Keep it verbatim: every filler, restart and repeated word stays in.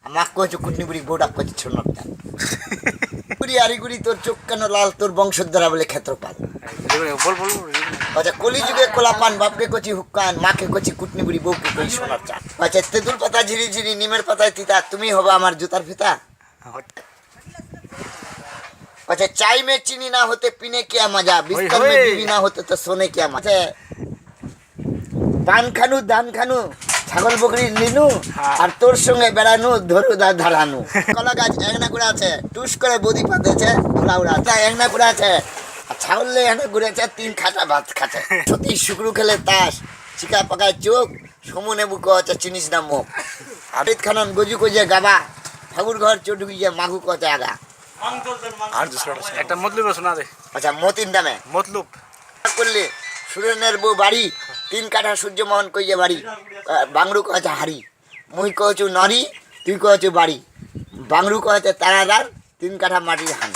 আমাক কচু কুটনি বুড়ি, বউটা কচু ছোট নাকটা। বুড়ি আরি গুড়ি, তোর চোখ কেন লাল, তোর বংশধরা বলে ক্ষেত্রপাল। बोल, बोल, बोल। আচ্ছা, কলিযুগে কোলাপান, বাপকে কচি হুক্কান, মাকে কচি কুটনি বুড়ি, বউকে কই সোনার চান। আচ্ছা, তেঁতুল পাতা ঝিরি ঝিরি, নিমের পাতায় তিতা, তুমি হবে আমার জুতার ফিতা। আচ্ছা, चाय में चीनी ना होते पीने क्या मजा, बिस्तर में बीवी ना होते तो सोने क्या मजा। আচ্ছা, পান খানু, ধান খানু, ছাগল বকরি নিনু, হ্যাঁ। আর তোর সঙ্গে বেড়ানু, ধরু দা ধারানু। কলা গাছ এক না করে আছে, টুস করে বদি পাতেছে, ধুলা উড়াছে, এক না করে আছে। আর ছাগল লে এক না করে আছে, তিন খাটা ভাত খাচ্ছে। সতী শুক্র খেলে তাস, চিকা পাকায় চোখ, সমু নেবু কচা চিনিস না মুখ। আবিদ খানন গজু কজে গাবা, ফাগুর ঘর চোখ ঢুকিয়ে মাগু কচা আগা। আর दूसरा। একটা মতলব শোনা দে। আচ্ছা, মতিন দামে। মতলব। করলে সুরেনের বউ বাড়ি, তিন কাঠা সূর্য মোহন কইয়ে বাড়ি, আহ, বাংরু কচা হাড়ি। মুই কচু নারী, তুই কচু বাড়ি। বাংরু কচা তারাদার, তিন কাঠা মাটির হান।